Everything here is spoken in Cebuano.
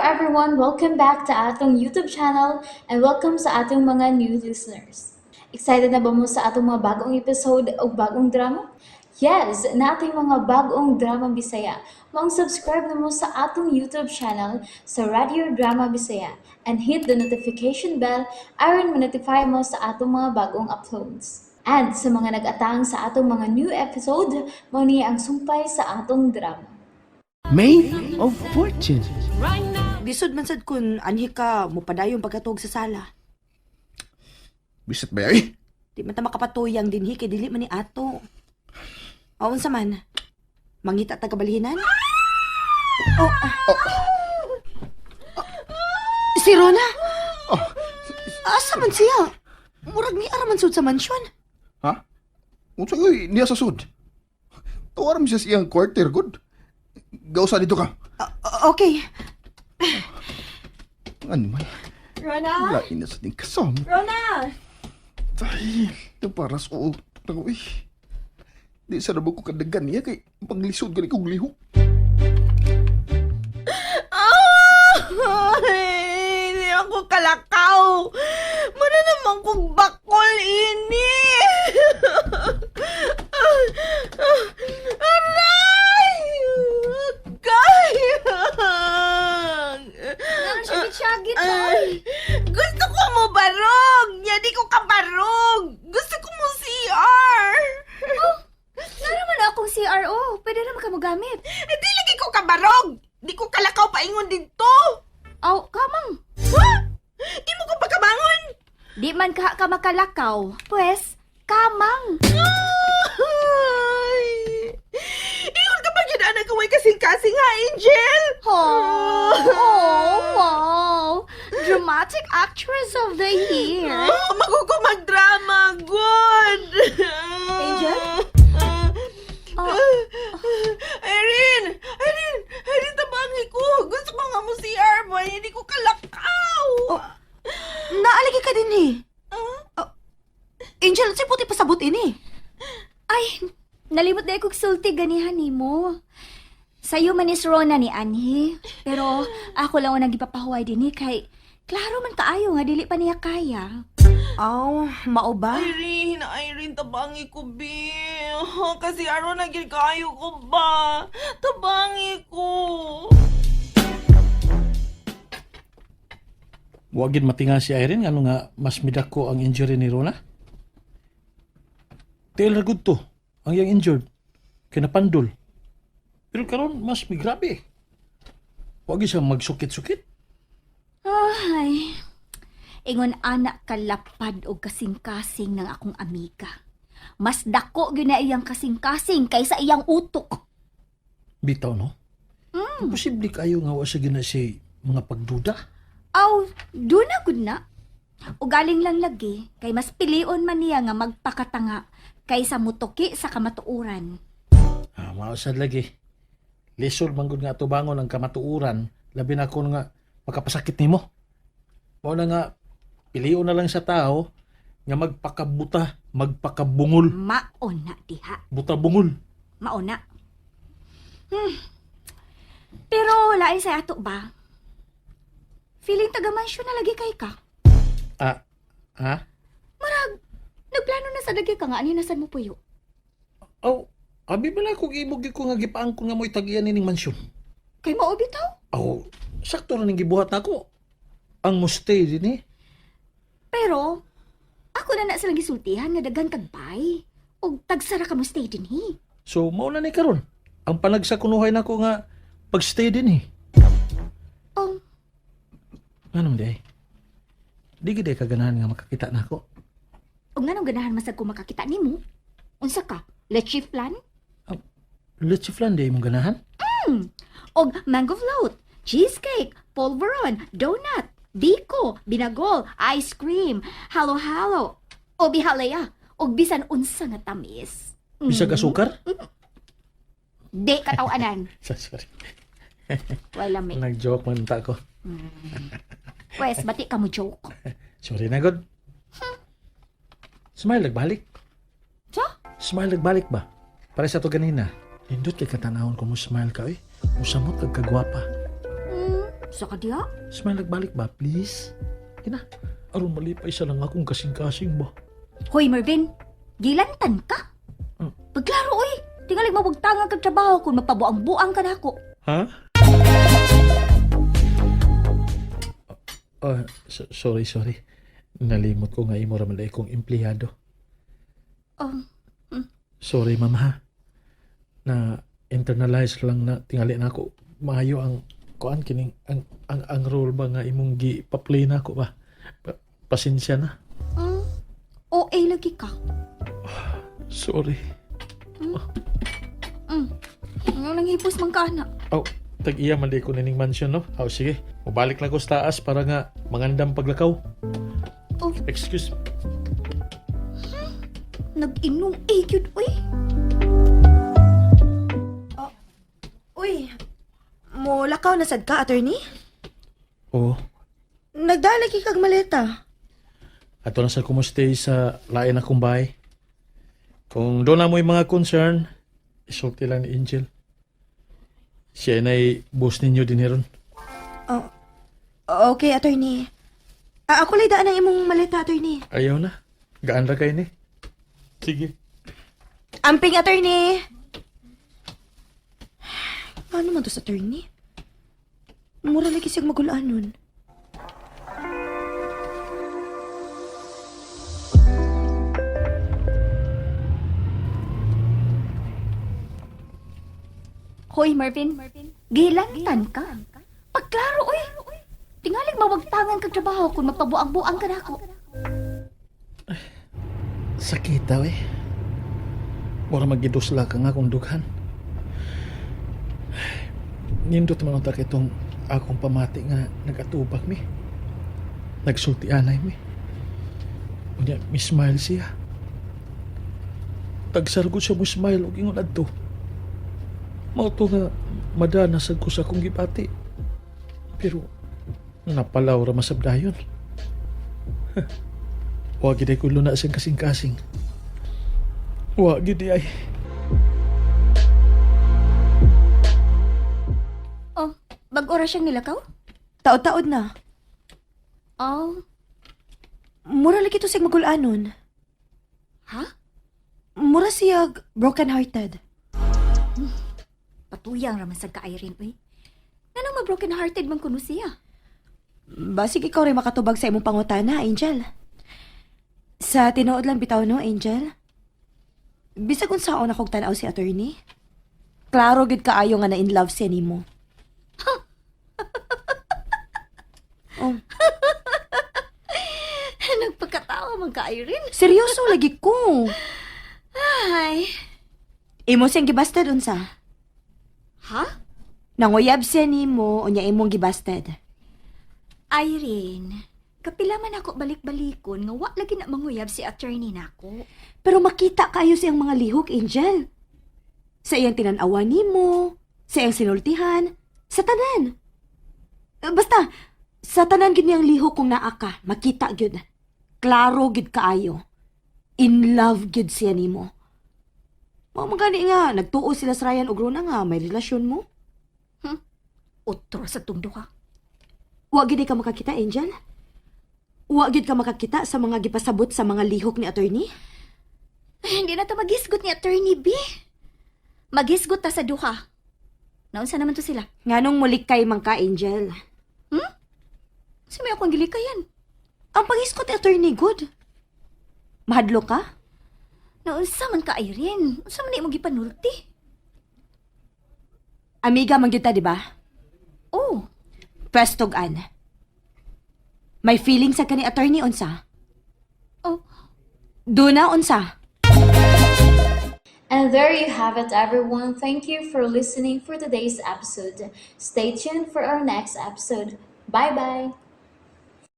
Everyone! Welcome back to atong YouTube channel and welcome sa atong mga new listeners. Excited na ba mo sa atong mga bagong episode o bagong drama? Yes! Naa tay mga bagong drama Bisaya. Maong subscribe na mo sa atong YouTube channel sa Radio Drama Bisaya and hit the notification bell aron ma-notify mo sa atong mga bagong uploads. And sa mga nag-atang sa atong mga new episode, mao ni ang sumpay sa atong drama. Maid of Fortune. Lisod man sad kun anhi ka mopadayon pagkatuog sa sala. Bisit ba ay? Di man ta makapatuyang dinhi kay dili man ni ato. Aon sa man? Mangita ta kabalhinan? Oh, ah. Si Rona? Oh. Asa man siya? Murag ni ara man sud sa mansyon. Ha? Unsa oy niya sa sud? Tuwaram siya sa iyang quarter, good. Gausa dito ka. Ah, okay. Ano man? Rona? Lain na sa ding kasama. Rona! Ay, para sa utok na ko eh. Di sa nabog ko kadagan niya kay panglisod gani kong lihok. Ay, hindi ako kalakaw. Muna naman kong bakol ini. Aray! Kaya! Syagit. Ay, gusto ko mo barog! Yadi ko kabarog! Gusto ko mo CR! Naraman akong CRO. Pwede naman ka mogamit. Hindi lagi ko kabarog! Di ko kalakaw paingon dito! Aw, kamang. Ha? Di mo ko pagkabangon! Di man ka ka makalakaw. Pwes, kamang. Ay! Ingon ka ba yun, anak ko may kasing-kasing ha, Angel? Oh, wow. Dramatic actress of the year. Oh, magugo magdrama. Good! Angel? Oh. Irene! Irene! Irene, tabangi ko! Gusto ko nga mo si Arboy. Hindi ko kalakaw! Oh. Naalagi ka din eh. Oh, Angel, si puti pasabot ini. Ay, nalimot na kog sulti ganihan nimo. Sayo man is Rona ni Anhi, pero ako lang ang gipapahuway dinhi kay klaro man kaayo nga dili pa niya kaya. Aw, mao ba? Irene, Irene, tabangi ko, Bi. Kasi araw na gid kaayo ko ba? Tabangi ko. Wagin matinga si Irene ano nga mas midako ang injury ni Rona. Taylor good to ang iyang injured kay napandol. Pero karon mas migrabe. Wag siya magsukit-sukit. Ay, ingon anak kalapad og kasing-kasing ng akong amiga. Mas dako gyud na iyang kasing-kasing kaysa iyang utok. Bitaw no. Imposible kayo nga wa siya gina si mga pagduda. Aw, do na gud na. Ugaling lang lagi kay mas pilion man niya nga magpakatanga kaysa mutuki sa kamatuoran. Ah, mausad lagi. Lisod man gud nga atubangon ang kamatuoran, labi na kon nga makapasakit nimo. Mao na nga pilion na lang sa tao nga magpakabuta, magpakabungol, Mauna diha. buta bungol. Mauna. Pero lain sa ato ba? Feeling taga mansyon na lagi kay ka. Ah, ha? Marag, nagplano na sa lagi ka nga ani nasan mo puyo. Oh, abi ba na kung imog ko nga gipaangkon nga mo'y tagian nining mansyon. Kay mao bitaw. Oh, sakto ra ning gibuhat nako. Ang mo stay din eh. Pero ako na na silang gisultihan nga daghan kag bay. Og tagsara ka mo stay dinhi. So mao na ni karon. Ang panagsa kunuhay nako nga pag-stay din eh. Oh, Ano man di ay? Di gid ay kaganahan nga makakita nako. og nganong ganahan masag ko makakita nimo? Unsa ka? Leche flan? Leche flan di imong ganahan? Og mango float, cheesecake, polvoron, donut, biko, binagol, ice cream, halo-halo, o bihalaya, og bisan unsa nga tamis. Bisag asukar? Di katawanan. Sorry. Wala may. Nag-joke man ta ko. Pwes, bati ka mo joke. Sorry na god. Smile nagbalik. Sa? Smile nagbalik ba? Para sa to ganina. Nindot kay katanahon ko mo smile ka eh. Musamot kag kagwapa. Sa ka diha? Smile nagbalik ba, please? Kina, aron malipay sa lang akong kasing-kasing ba. Hoy Marvin, gilantan ka. Pagklaro oy, tingalig mabugtangan kag trabaho kung mapabuang-buang ka nako. Ha? Sorry, sorry. Nalimot ko nga imo ra man kong empleyado. Sorry, ma'am ha. Na internalize lang na tingali na ako. Maayo ang kuan kining ang role ba nga imong gi pa-play na ako ba. Pasensya na. OA lagi ka. Sorry. Ano nang hipos man ka na? Oh, tag-iya man di ko nining mansion no. Oh, sige. Mubalik lang ko sa taas para nga mangandam paglakaw. Oh. Excuse me. Nag-inom eh, gyud oy. Uy, mo lakaw na sad ka, attorney? Oh, Nagdala kag maleta. ato na sa kumustay sa lain akong bahay. Kung doon na mo'y mga concern, isulti lang ni Angel. Siya na'y boss ninyo din heron. Oh, okay, attorney. Ah, ako lay daan ang imong maleta, attorney. Ayaw na. Gaan ra kayo ni. Sige. Amping, attorney! Paano man to sa attorney? Mura lagi siyang magulaan nun. Hoy Marvin, gilantan ka. Pagklaro oy. Tingalig mawagtangan kag trabaho kung mapabuang-buang ka nako. Sakit daw eh. Mura magidusla ka nga kung dughan. Nindot man ang itong akong pamati nga nagatubag mi. Nagsultianay mi. Unya, mi smile siya. Tagsargo siya mo smile og ingon adto. Mao to nga madana sad ko sa akong gibati. Pero napalaw ra masabdayon. Wa gid ay ko luna siyang kasing-kasing. Wa gid ay. Oh, bag-o ra siyang nilakaw? Taod-taod na. Oh, Mura lagi to siyang magulaan nun. ha? Mura siyag broken-hearted. Patuyang ra man sad ka Irene oy. Nganong ma-broken hearted man kuno siya? Basig ikaw rin makatubag sa imong pangutana, Angel. Sa tinuod lang bitaw no, Angel. Bisag unsaon akong tan-aw si attorney. Klaro gid kaayo nga na in love siya nimo. Oh, Nagpakatawa man ka Irene. seryoso lagi ko. Ay, Imo siyang gibasted unsa? ha? Nanguyab siya nimo unya imong gibasted. Irene, kapila man ako balik-balikon nga wa lagi na manguyab si attorney nako. Pero makita kayo siyang mga lihok, Angel. Sa iyang tinanawa nimo, sa iyang sinultihan, sa tanan. Basta, sa tanan gid niyang lihok kung naa ka, makita gyud. Klaro gyud kaayo. In love gyud siya nimo. Mao man gani nga, nagtuo sila sa Ryan ug Rona nga may relasyon mo. Otro sa tundo ka. Wa gid ka makakita, Angel. Wa gid ka makakita sa mga gipasabot sa mga lihok ni attorney. Ay, hindi na ta magisgot ni attorney B. Magisgot ta sa duha. Naunsa naman to sila? Nganong mulik kay man ka, Angel? Sa may akong gilikayan. Ang pangiskot ni attorney good. Mahadlo ka? Naunsa man ka Irene? Unsa man na imong gipanulti? Amiga man gyud ta, di ba? Oh, Pwestogan. May feeling sa kani attorney unsa? oh. Duna unsa? And there you have it, everyone. Thank you for listening for today's episode. Stay tuned for our next episode. Bye bye.